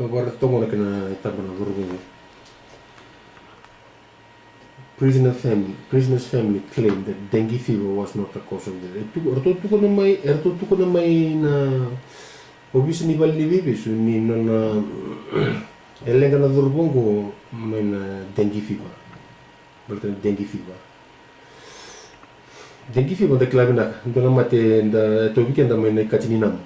Au vakaraica toka na kena itaba na cauravou. Prisoner family, prisoner's family claim that dengue fever was not the cause of death. E tu, eratou tukuna mai, eratou tukuna mai na ovisa ni valeniveivesu ni nona e leqa na cauravou qo mai na dengue fever. Baleta na dengue fever. Dengue fever da kila vinaka, dua na mate da tauvi keda mai na ikati ni nama.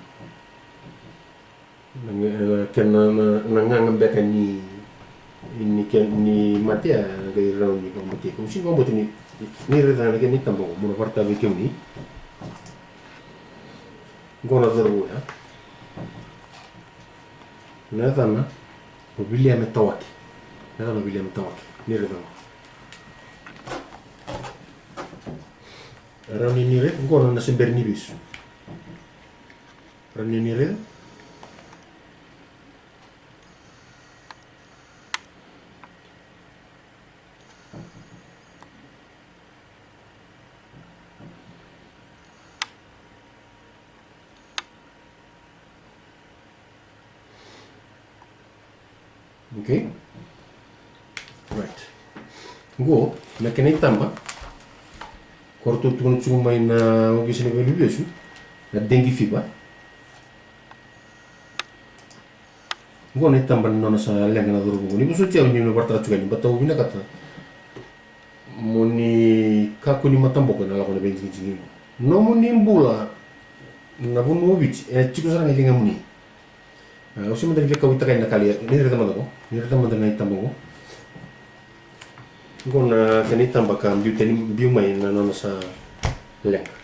Na, na, kena, na, na gaga beka ni, ni, ke, ni mate, a, na qai rawa ni vakabauti iko. Au sega ni vakabauta ni, ni raica na kena itaba qo, meu na vakaraitaka vei kemuni. Qo na cauravou ya. Na yacana o Viliame Tawake. Na yacana o Viliame Tawake. Ni raica qo. Rawa ni ni raica qo na nona sebere ni vesu. Rawa ni ni raica. Okay. Right. Qo na kena itaba. Ko ratou tukuna tiko mai na ovisa ni valeniveivesu na dengue fever. Qo na itaba ni nona sa leqa na cauravou qo. Ni vosoti au ni na vakaraitaka tiko yani, baleta au vinakata mo ni kakua ni mataboko ena lako na veidigidigi qo. Nomuni bula na vanua o Viti e tiko sara ga e ligamuni. A, au se mada ni veikauwaitaka yani na ka levu. Ni raica mada qo, ni raica mada na itaba qo. Qo na kena itaba ka biu tani, biu mai na nona sa leqa.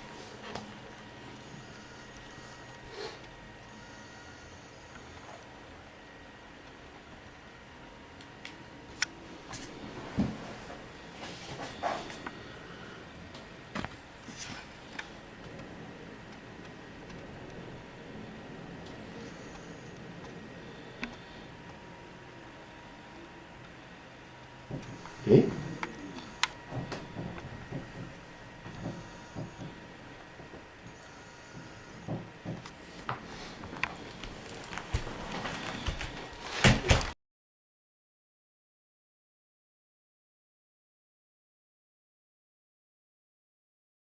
Okay.